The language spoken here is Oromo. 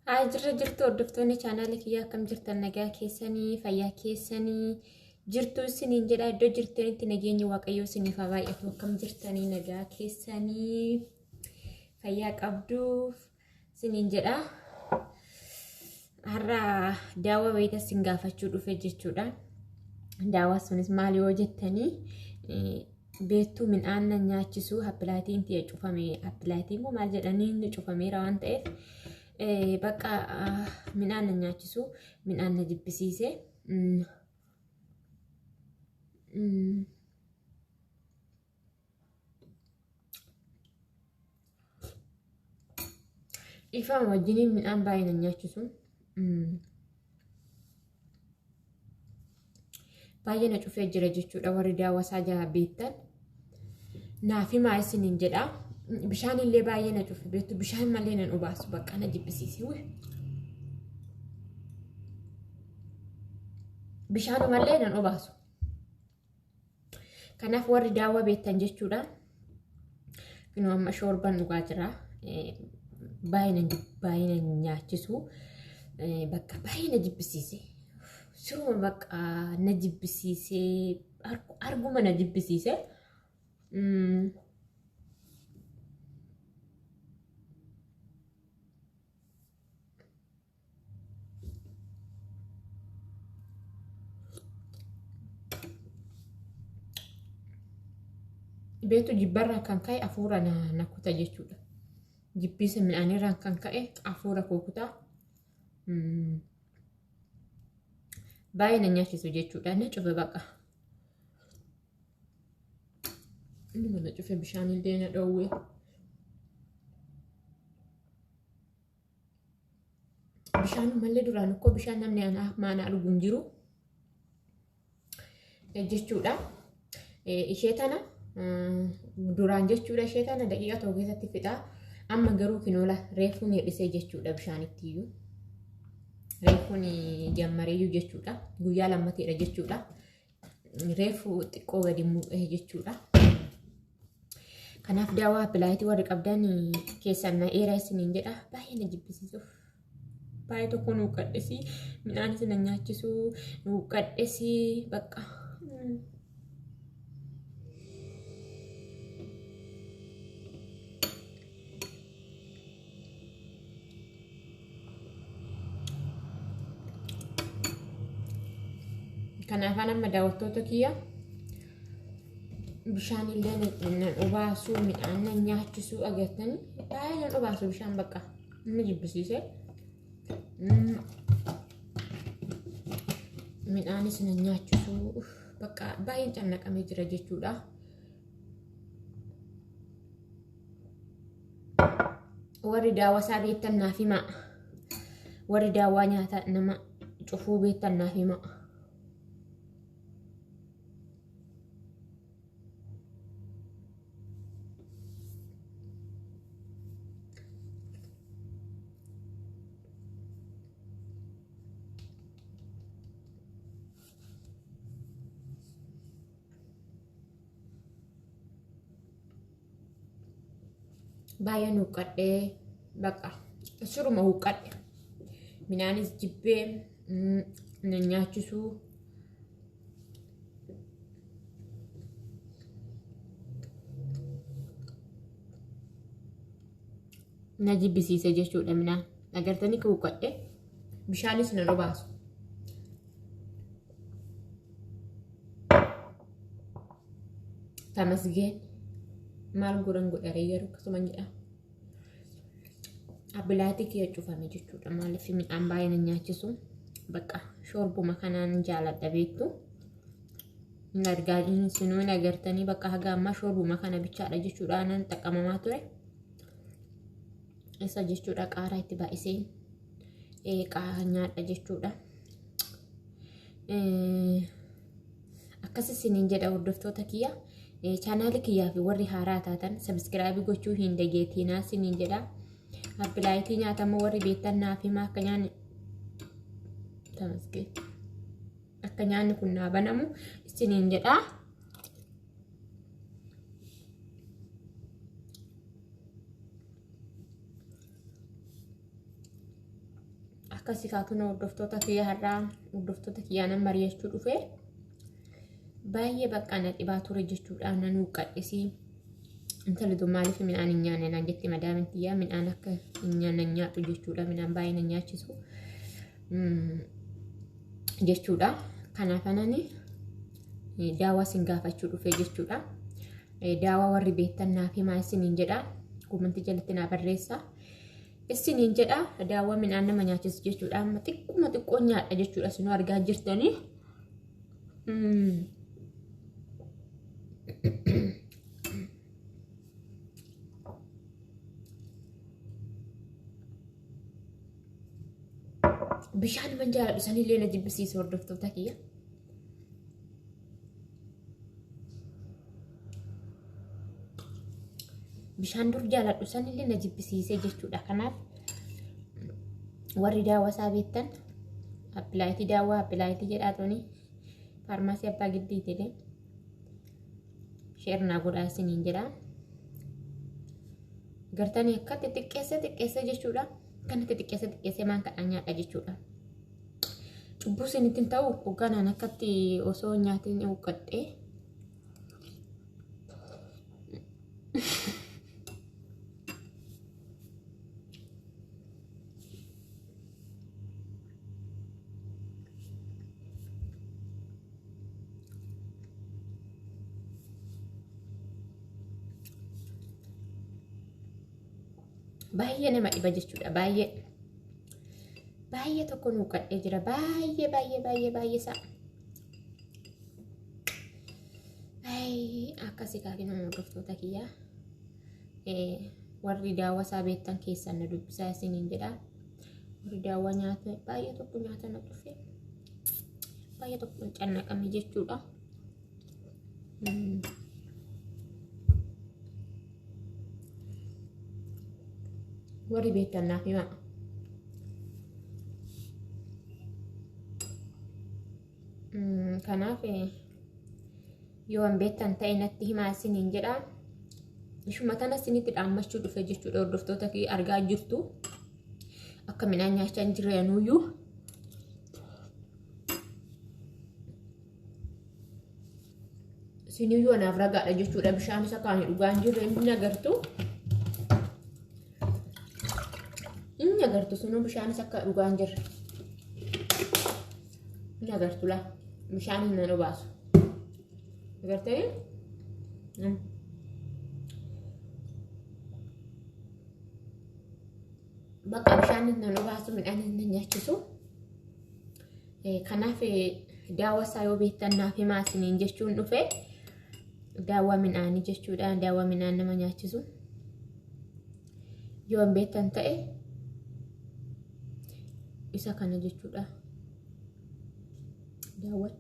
Haa jirra jirtu hordoftoonni chaanaala kiyyaa akkam jirtan nagaa keessanii fayyaa keessanii jirtu isiniin jedha iddoo jirtanitti nageenyi waaqayyoo isiniif haa baay'atu akkam jirtanii nagaa keessanii fayyaa qabduuf isiniin jedha. Har'a daawwa wayita isin gaafachuu dhufe jechuudha. Daawwaa sunis maal yoo jettanii beektuu midhaan na nyaachisuu appilaayitiin tiyya cufame appilaayitiin kun maal jedhanii inni cufameera waan ta'eef bakka midhaan na nyaachisuu midhaan na jibbisiise. Dhiifama wajjiniin midhaan baay'ee na nyaachisu. Baay'ee na cufee jira jechuudha warri daawwasaa jala beektan. Naaf himaa isiniin jedha. Bishaan illee baay'ee na cufe beektu bishaan malee nan obaasu bakka na jibbisiise. Bishaanumallee nan obaasu. Kanaaf warri daawwa beektan jechuudha. Kunoo amma shoorban dhugaa jira. Baay'ina nyaachisu. Bakka baay'ee na jibbisiise. Siruma bakka na jibbisiise. Arguma na jibbisiise. Beektu jibbarraa kan ka'e hafuura na kuta jechuudha. Jibbiisa midhaanirraan kan ka'e hafuura koo kutaa. Baay'ee na nyaachisu jechuudha. Na cufe baqa. Inni na cufe bishaanillee na dhoowwe. Bishaan mallee duraan ukkoo bishaan namni anaa maana arguu hin jiru jechuudha. Ishee tana duraan jechuudha ishee tana daqiiqaa tokko keessatti fixaa. Amma garuu kinoola reefuun hir'isee jechuudha bishaanittiyyuu. Reefuun jammareeyyuu jechuudha. Guyyaa lammateedha jechuudha. Reefu xiqqoo gadi muqee jechuudha. Kanaaf daawaa appilaayitii warri qabdan keessan na eera isiniin jedha. Baay'ee na jibbisiisuuf. Baay'ee tokko nu qadhesii midhaan isin nyaachisuu nu qadhesii bakka. Kanaafaan amma daawwattoota kiyya bishaan illee nan obaasuu midhaan nan nyaachisuu agartanii baay'ee nan obaasu bishaan bakka inni jibbisiise. Midhaanis nan nyaachisuu bakka baay'een cannaqamee jira jechuudha. Warri daawwasaa beektan naaf himaa. Warri daawwaa nyaata nama cufuu beektan naaf himaa. Baay'een huqqadhee baqa suruma huqqadhe midhaanis jibbee na nyaachisuu na jibbisiise jechuudha midhaan agartanii huqqadhe bishaanis na dhobaasu. Tamasgeen maal godhan godharee garuu akkasuma jedha. Abbilaatii kiyya cufame jechuudha. Maaliif midhaan baay'ee na nyaachisu. Bakka shoorbuma kanaan jaaladha beektu. Hin argaa sinuu hin agartanii bakka haga ammaa shoorbuma kana bichaadha jechuudha. Nan xaqqamamaa ture. Isa jechuudha qaaraa itti baay'isee nyaadha jechuudha. Akkas isiniin jedha hordoftoota kiyya. Chaanaalii kiyyaa fi warri haaraa taatan sabiskiraabii gochuu hin dageetiinaa isiniin jedha. Appilaayitii nyaatamoo warri beektan naaf himaa akka nyaanni tamasgeen akka nyaanni kun naa banamu isiniin jedha. Akkasii kaakunoo hordoftoota kiyya har'aa hordoftoota kiyyaa nan mari'achuu dhufe. Baay'ee bakka na dhibaa ture jechuudha. Nan huqqadhisii. Intalli tun maaliif midhaan hin nyaanne naan jetti madaamin tiyyaa midhaan akka hin nyaanne nyaadhu jechuudha. Midhaan baay'ee na nyaachisu jechuudha. Kanaaf anani daawaa isin gaafachuu dhufe jechuudha. Daawaa warri beektan naaf himaa isiniin jedha. Komantii jalatti naa barreessa. Isiniin jedha daawaa midhaan nama nyaachisu jechuudha. Amma xiqquma xiqqoo nyaadha jechuudha. Isinuu argaa jirtanii. Bishaan man jaaladhu sanillee na jibbisiisa hordoftoota kiyya. Bishaan dur jaaladhu sanillee na jibbisiisee jechuudha. Kanaaf warri daawwa isaa beektan appilaayitii daawwaa appilaayitii jedhaa tuni faarmaasii abbaa giddii jedhee sheer naa godhaa isiniin jedha. Gartanii akka xixiqqeesse xiqqeesse jechuudha. Kana xixiqqeesse xiqqeesse maan kadhaa nyaadha jechuudha. Cubbuu isinitti hin ta'u hogganaan akkatti osoo nyaatiin huqqadhee. Baay'ee nama dhiba jechuudha. Baay'ee. Baay'ee tokko nu qadhee jira. Baay'ee baay'ee baay'ee baay'ee isaa. Akkasii kaafina hordoftoota kiyyaa. Warri daawwa isaa beektan keessan na dubbisaa isiniin jedha. Warri daawwa nyaata baay'ee tokko nyaata na dhufe. Baay'ee tokko cannaqame jechuudha. Warri beektan naaf himaa. Kanaaf yoo an beektan ta'e natti himaa isiniin jedha. Ishuma tana isinitti dhaammachuu dhufe jechuudha hordoftoota kiyya argaa jirtu. Akka midhaan nyaachaa hin jirre anuuyyuu. Isiniyyuu anaaf ragaadha jechuudha. Bishaan isa kaanii dhugaa hin jirre inni agartu. Inni agartu sunuu bishaan isa akka dhugaa hin jirre. Inni agartu laa. Bishaan hin nan obaasu. Agartanii? Bakka bishaan hin nan obaasu midhaan hin nan nyaachisu. Kanaaf daawwa isaa yoo beektan naaf himaa isiniin jechuun dhufe. Daawwa midhaanii jechuudha. Daawwa midhaan nama nyaachisu. Yoo hin beektan ta'e isa kana jechuudha. Daawwan.